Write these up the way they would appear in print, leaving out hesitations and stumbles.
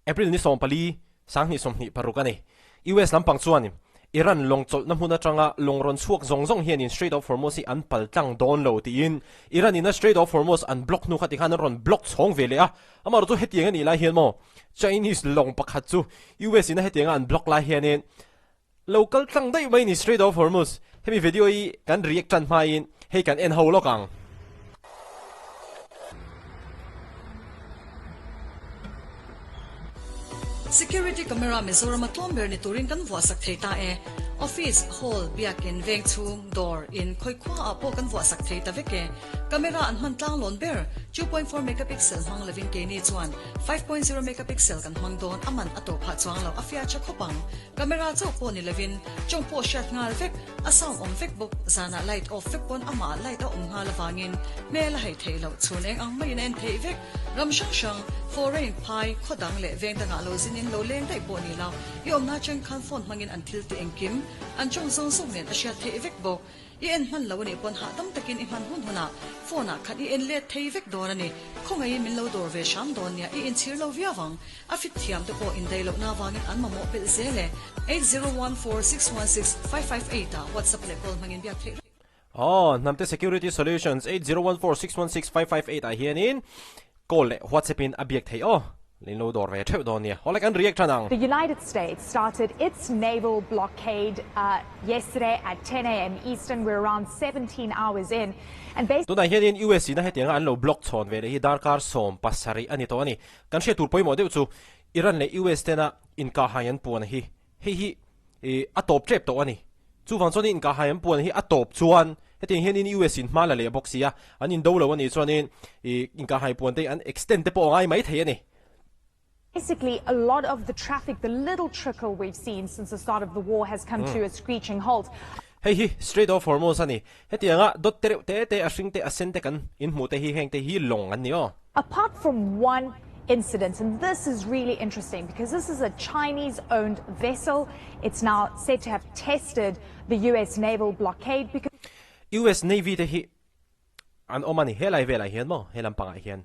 April ni 14, 2026 a ni. US lampang chuan Iran lawng chawlhna hmun atanga lawng rawn chhuak zawng zawng hianin Strait of Hormuz hi an pal tlang dawn lo tiin Iran in a Strait of Hormuz an block hnu kha tikhan an rawn block chhawng ve leh a. Amaherawhchu hetiang a nih lai hian maw Chinese lawng pakhat chu US in a hetianga an block lai hianin lo kal tlang daih mai ni Strait of Hormuz. Hemi video hi kan react tan hmain hei kan en ho lawk ang. Security camera Mizorama tlawm ber ni turin kan vuahsak thei ta e. Office, hall, biakin, veng chhung, dawr, in, khawi khua ah pawh kan vuahsak thei ta vek e. Camera an hman tlang lawn ber, 2.4 megapixel hmang lovin keini chuan 5.0 megapixel kan hmang dawn a man a to phah chuang lo a fiah tha khawp ang. Camera chauh pawh ni lovin tawng pawh hriat nghal vek, a sound awm vek bawk, zanah light off vek pawn amah light a awm nghal avangin hmel a haih theih loh, chhun eng ang maiin a en theih vek. Ram hrang hrang, foreign, phai, khaw dang leh veng dangah lo zinin lo leng daih pawh ni lo, i awmna atang khan phone hmangin an thil tih engkim, an tawng zawng zawng nen a hriat theih vek bawk. I en hman lo a nih pawn hahdam takin i hman hun hunah phone ah khan i en let thei vek dawn a ni. Khawngaihin min lo dawr ve hram dawn nia, i inchhir lo viau ang. A fit thiam te pawh indaih lohna avangin an mamawh belh zel e. 8014616558 ah WhatsApp leh call hmangin biak theih reng. Aw, Hnamte Security Solutions 8014616558 ah hianin call leh WhatsApp in a biak theih aw. Lin lo dawr ve theuh dawn nia. Awle kan react tan ang. The United States started its naval blockade uh, yesterday at 10 a.m. Eastern. We're around 17 hours in. And basically Tunah hianin US ina hetianga an lo block chhawn ve leh hi darkar 17 a ni tawh a ni. Kan hriat tur pawimawh deuh chu Iran leh US tena inkahhai an puan hi hei hi ih a tawp tep tawh a ni. Chuvang chuan inkahhai an puan hi a tawp chuan hetiang hianin US in hma la leh bawk si a, an indo lo a nih chuanin ih inkahhai puan te an extend te pawh a ngai mai thei a ni. Basically a lot of the traffic, the little trickle we've seen since the start of the war has come to a screeching halt. Hei hi Strait of Hormuz a ni. Hetianga dawt te reuh te te, a hring te, a sen te kan inhmuh te hi heng te hi lawng an ni aw. Apart from one incident, and this is really interesting because this is a Chinese-owned vessel. It's now said to have tested the US naval blockade because US Navy te hi an awm a ni, helai velah hian maw, he lampangah hian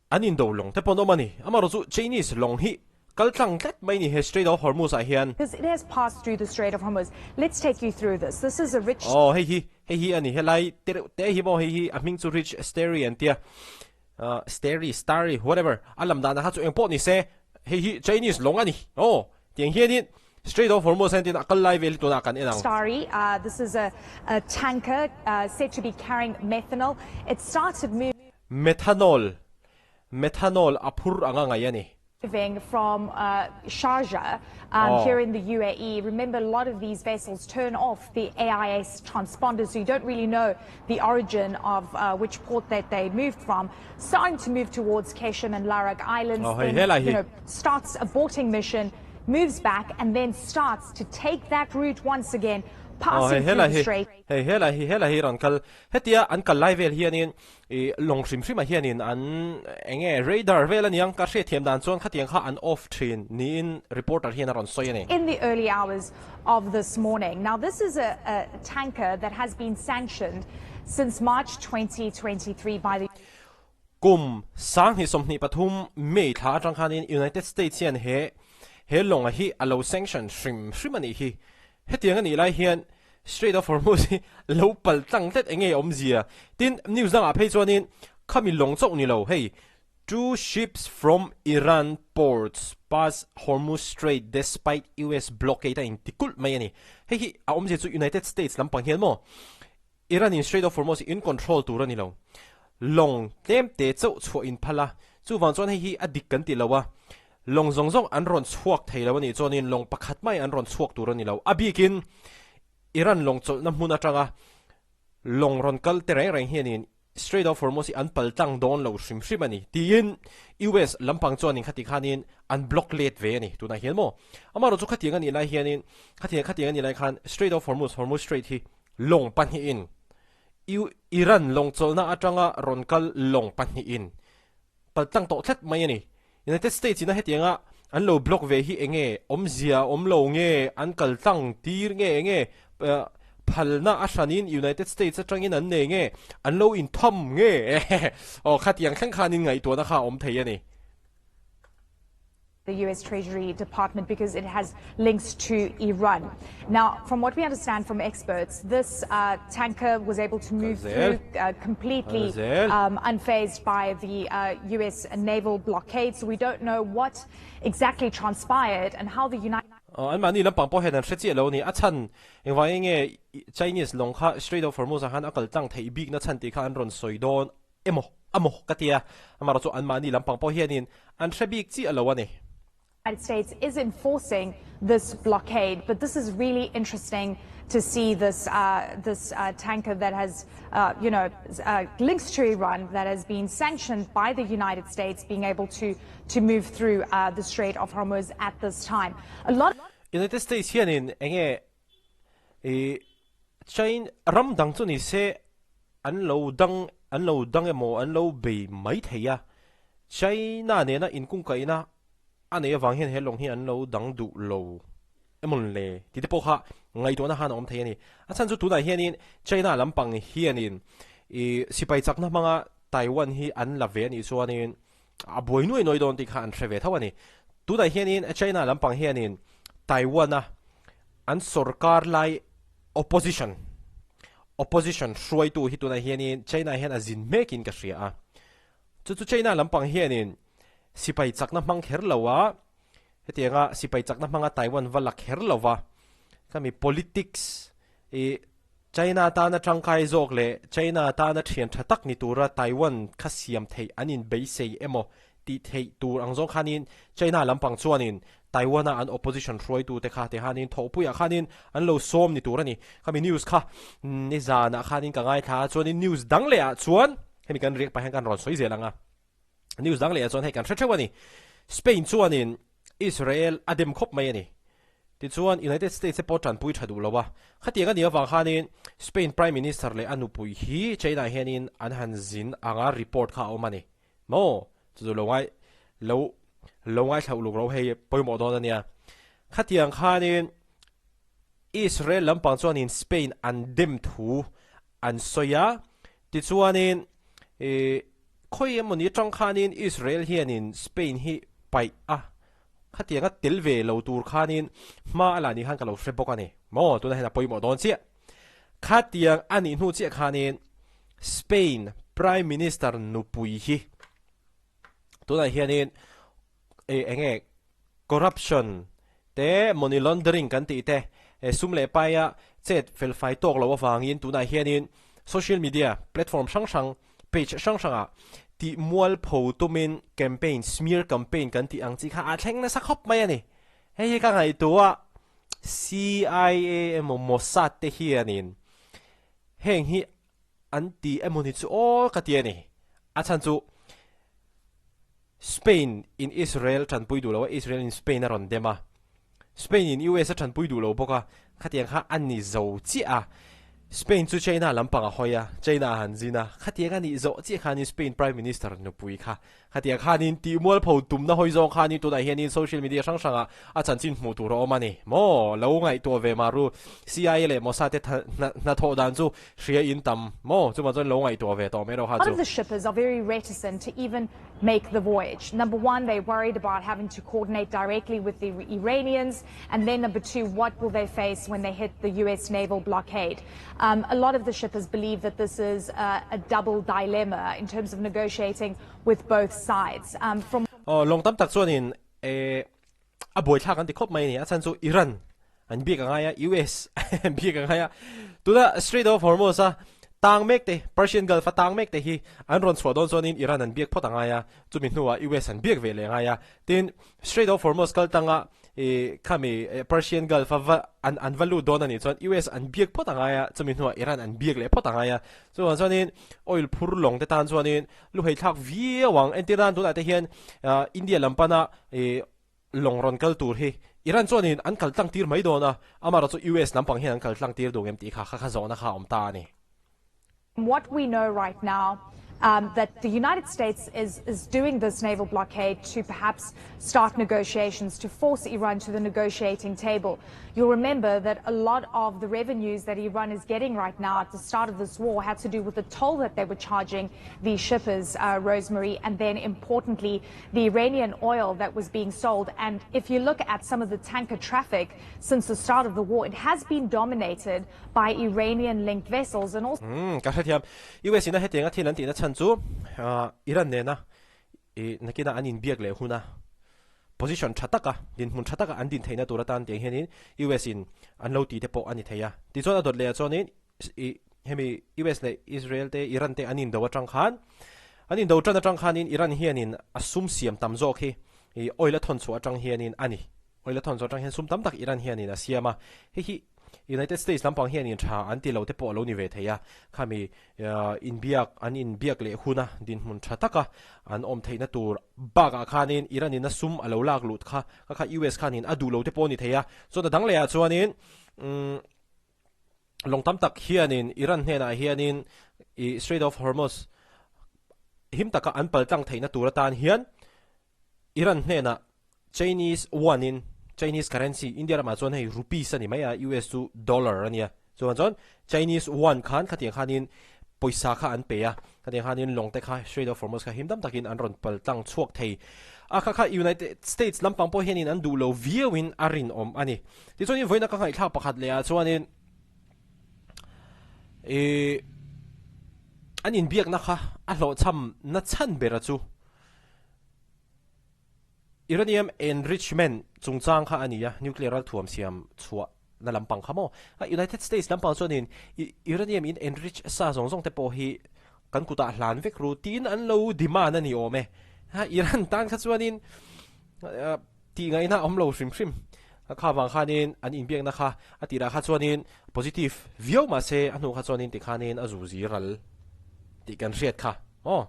an indo lawng te pawh an awm a ni. Amaherawhchu Chinese lawng hi kal tlang tlat mai ni he Strait of Hormuz ah hian. Because it has passed through the Strait of Hormuz. Let's take you through this. This is a rich. Aw hei hi, hei hi a ni, helai te reuh te hi maw, hei hi a hming chu Rich Starry an tia, Starry, Starry, whatever, a lam danah kha chu eng pawh ni se, hei hi Chinese lawng a ni, aw, tiang hianin Strait of Hormuz hian tin a kal lai vel hi tunah kan en ang. Starry, this is a a tanker said to be carrying methanol. It started moving. Methanol, methanol a phur anga ngaih a ni. Moving from Sharjah um, here in the UAE. Remember, a lot of these vessels turn off the AIS transponders, so you don't really know the origin of uh, which port that they moved from. Starting to move towards Keshem and Larak Islands, oh, hey, then, you know, starts aborting mission, moves back, and then starts to take that route once again, Oh, passing through the strait. Hei helai hi helai hi rawn kal hetia an kal lai vel hianin ih lawng hrim hrimah hianin an eng nge radar vel aniang ka hriatthiam dan chuan khatiang kha an off thin niin reporter hian a rawn sawi a ni. In the early hours of this morning. Now this is a, a tanker that has been sanctioned since March 2023 by the Kum 2023 May thla atang khanin United States hian he he lawnga hi a lo sanction hrim hrim a nih hi. Hetiang a nih lai hian Strait of Hormuz hi lo pal tlang tlat eng nge awmzia? Tin, news dangah phei chuanin khami lawng chauh ni lo, hei, Two ships from Iran ports pass Hormuz Strait despite US blockade a inti kulh mai a ni. Hei hi a awmzia chu United States lampang hian maw Iran in Strait of Hormuz hi in control tur a ni lo. Lawng tlem te chauh chhuah in phal a, chuvang chuan hei hi a dik kan ti lo a, lawng zawng zawng an rawn chhuak thei lo a nih chuanin lawng pakhat mai an rawn chhuak tur a ni lo. A bikin Iran lawng chawlhna hmun atanga lawng rawn kal te reng reng hianin Strait of Hormuz hi an pal tlang dawn lo hrim hrim a ni tiin US lampang chuanin khati khanin an block let ve a ni tunah hian maw. Amaherawhchu khatiang a nih lai hianin khatiang khatiang a nih lai khan Strait of Hormuz, Hormuz Strait hi lawng pahnihin Iran lawng chawlhna atanga rawn kal lawng pahnihin pal tlang tawh tlat mai a ni. United States ina hetianga an lo block ve hi enge awmzia awm lo nge an kal tlang tir nge enge phalna a hranin United States atangin an nei nge an lo intham nge aw khatiang thleng khanin ngaihtuahna kha a awm thei a ni. The US Treasury Department because it has links to Iran. Now, from what we understand from experts, this uh, tanker was able to move through uh, completely um, unfazed by the uh, US naval blockade. So we don't know what exactly transpired and how the United Anmahni lampang pawh hian an hre chiah lo a ni. A chhan engvangin nge Chinese lawng kha Strait of Hormuz ah khan a kal tlang theih bikna chhan tih kha an rawn sawi dawn emaw amaw ka ti a, amaherawh chu anmahni lampang pawh hianin an hre bik chiah lo a ni. United States is enforcing this blockade, but this is really interesting to see this uh, this uh, tanker that has uh, you know uh, links to Iran that has been sanctioned by the United States being able to to move through uh, the Strait of Hormuz at this time. A lot United States hianin enge i China ram dang chu ni se an lo dang an lo dang emaw an lo bei mai thei a, China nena inkungkaihna a nei avang hian he lawng hi an lo dang duh lo emaw le tih te pawh kha ngaihtuahna khan a awm thei a ni. A chhan chu tunah hianin China lampang hianin ih sipai chakna hmanga Taiwan hi an la ve a nih chuanin a buai nuai nuai dawn tih kha an hre ve tho a ni. Tunah hianin China lampang hianin Taiwan-a an sorkar lai opposition opposition hruaitu hi tunah hianin China hian a zin mekin ka hria a. Chu chu China lampang hianin sipai chakna hmang kher lo a, hetianga sipai chakna hmanga Taiwan va la kher lo va, khami politics i China tana tangkai zawk leh China tana thian tha tak ni tura Taiwan kha siam theih an inbeisei emaw tih theih tur ang zawng khanin China lampang chuanin Taiwan-a an opposition hruaitute kha tihanin thawhpuiah khanin an lo sawm ni tur a ni. Khami news kha nizanah khanin ka ngaithla a, chuanin news dang lehah chuan hemi kan riak pah hian kan rawn sawi zel ang a. News dang lehah chuan hei kan hre theuh a ni. Spain chuanin Israel a dem khawp mai a ni. Tichuan United States te pawh tanpui tha duh lo a. Khatiang a nih avang khanin Spain Prime Minister leh a nupui hi China hianin an han zin anga report kha a awm a ni. Maw? Chu chu lo ngai lo lo ngaithla uluk ro hei pawimawh dawn a nia. Khatiang khanin Israel lampang chuanin Spain an dem thu an sawi a, tichuanin ih khawi emawni atang khanin Israel hianin Spain hi paih a, khatianga tel ve lo tur khanin hma a la ni khan ka lo hre bawk a ni. Maw? Tunah hian a pawimawh dawn chiah. Khatiang a nih hnu chiah khanin Spain Prime Minister nupui hi tunah hianin eh eng nge corruption te money laundering kan tih te eh sum leh paia chet fel fai tawk loh avangin tunah hianin social media platform hrang hrang page hrang hrangah tih mualpho tumin campaign smear campaign kan tih ang chi kha a thleng nasa khawp mai a ni. Hei hi ka ngaihtuah CIA emaw Mossad te hianin heng hi an ti emaw ni chu aw ka ti a ni. A chhan chu Spain in Israel tanpui duh lo a, Israel in Spain a rawn dem a, Spain in US a tanpui duh lo bawk a, khatiang kha a ni zo chiah a. Spain chu China lampang a hawi a, China a han zin a, khatiang a nih zawh chiah khanin Spain Prime Minister nupui kha Khatiang khanin tih mualpho tumna hawi zawng khanin tunah hianin social media hrang hrangah a chanchin hmuh tur a awm a ni maw? Lo ngaihtuah ve mah ru, CIA leh Mossad te hnathawh dan chu hria in tam maw? Chuvang chuan lo ngaihtuah ve tawh mai rawh kha A lot chu. of the shippers are very reticent to even make the voyage. Number one, they're worried about having to coordinate directly with the Iranians, and then number two, what will they face when they hit the US naval blockade? Um, a lot of the shippers believe that this is a, a double dilemma in terms of negotiating with both sides. Um, from Aw, lawng tam tak chuanin eh, a buaithlak an ti khawp mai a ni. A chhan chu Iran an biak a ngai a, US an biak a ngai a. Tuna Strait of Hormuz a tang mek te, Persian Gulf a tang mek te hi an rawn chhuah dawn chuanin Iran an biak phawt a ngai a, chumi hnuah US an biak ve leh a ngai a. Tin, Strait of Hormuz kal tanga I khami Persian Gulf a va an an va lut dawn a nih chuan US an biak phawt a ngai a, chumi hnuah Iran an biak leh phawt a ngai a. Chuvang chuanin oil phur lawng te tan chuanin lu hei thlak viau ang. Entir nan tunah te hian India lam pana i lawng rawn kal tur hi Iran chuanin an kal tlang tir mai dawn a, amaherawhchu US lampang hian an kal tlang tir duh ngem tih kha kha kha zawhna kha a awm ta a ni. What we know right now, um, that the United States is, is doing this naval blockade to perhaps start negotiations, to force Iran to the negotiating table. You'll remember that a lot of the revenues that Iran is getting right now at the start of this war had to do with the toll that they were charging the shippers, uh, Rosemary, and then importantly, the Iranian oil that was being sold. And if you look at some of the tanker traffic since the start of the war, it has been dominated by Iranian-linked vessels and also. Hmm, ka hrethiam. US ina hetianga thil an tihna chhan chu Iran nena i nakina an inbiak leh huna position tha taka dinhmun tha taka an din theihna tur atan tiang hianin US in an lo tih te pawh a ni thei a. Tichuan a dawt leh ah chuanin i hemi US leh Israel te Iran te an indo atang khan an indo tan atang khanin Iran hianin a sum siam tam zawk hi i oil a thawn chhuah atang hianin a ni. Oil a thawn chhuah atang hian sum tam tak Iran hianin a siam a. Hei hi United States lampang hianin tha an ti lo te pawh a lo ni ve thei a. Khami inbiak an inbiak leh huna dinhmun tha taka an awm theihna tur bakah khanin Iran in a sum a lo lak lut kha kha kha US khanin a duh lo te pawh a ni thei a. Chuan a dang lehah chuanin umm lawng tam tak hianin Iran hnenah hianin ih Strait of Hormuz him taka an pal tlang theihna tur atan hian Iran hnenah Chinese yuan in Chinese currency India ramah chuan hei rupees a ni mai a US chu dollar a nia chuvang chuan Chinese yuan khan khatiang khanin pawisa kha an pe a khatiang khanin lawng te kha Strait of Hormuz kha him dam takin an rawn pal tlang chhuak thei a kha kha United States lampang pawh hianin an duh lo viauin a rinawm a ni. Tichuanin vawiina ka ngaihthlak pakhat leh ah chuanin ih an inbiakna kha a hlawhchham na chhan bera chu Uranium enrichment chungchang kha a ni a, nuclear ral thuam siam chhuah na lampang kha maw? United States lampang chuanin uranium in enrich sa zawng zawng te pawh hi kan kutah hlan vek ru tiin an lo demand a ni awm e. Iran tan kha chuanin tih ngaihna a awm lo hrim hrim. Kha vang khanin an inbiakna kha a tirah kha chuanin positive viau mahse a hnu kha chuanin tikhanin a zuzi ral tih kan hriat kha aw.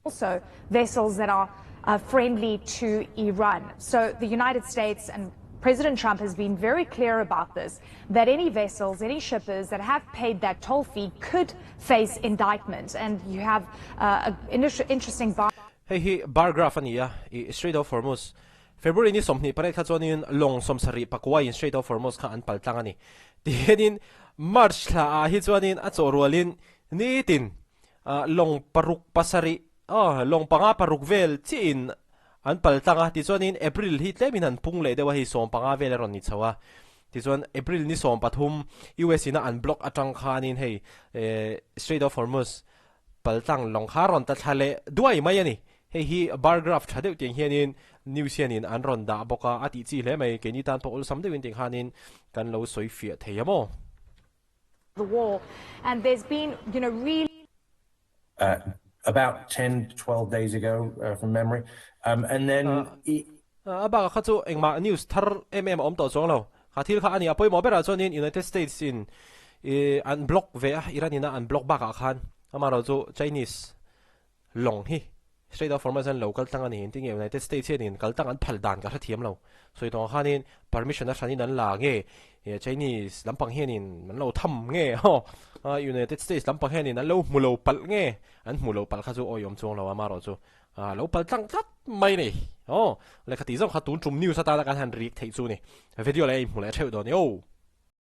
Also vessels that are uh, friendly to Iran. So the United States and President Trump has been very clear about this, that any vessels, any shippers that have paid that toll fee could face indictment. And you have uh, an interesting bar. Hei hi bar graph a ni a, i Strait of Hormuz. February ni 28 kha chuanin lawng 70 pakua in Strait of Hormuz kha an pal tlang a ni. Tihianin March thla ah hi chuanin a chawh rualin nitin Lawng paruk pasarih, aw, lawng panga paruk vel chiahin an pal tlang a, tichuanin April hi tlemin an pung leh deuh a, hei 15 vel a rawn ni chho a, tichuan April ni 13 US ina an block atang khanin hei Strait of Hormuz pal tlang lawng kha a rawn ta thla leh duai mai a ni. Hei hi bar graph tha deuh tiang hianin news hianin an rawn dah bawk a, a tih chi hle mai, keini tan pawh awlsam deuhin tiang khanin kan lo sawi fiah thei a maw? The war and there's been you know really uh, about 10 to 12 days ago uh, from memory um, and then uh, a bak kha chu engmah news thar em em a awm tawh chuang lo kha thil kha ani a pawimawh berah chuanin United States in an block ve a Iran ina an block bakah khan amaherawhchu chu Chinese Lawng hi Strait of Hormuz an lo kal tlang a ni. Engtin nge United States hianin kal tlang an phal dan ka hrethiam lo. Sawi tawng khanin permission a hranin an la nge Chinese lampang hianin an lo tham nge haw United States lampang hianin an lo hmu lo palh nge an hmu lo palh kha chu awiawm chuang lo a marawh chu lo pal tlang tlat mai ni aw lehkha tih zawng kha tun tum news atana kan han rik theih chu ni video leh a inhmu leh theuh dawn ni aw.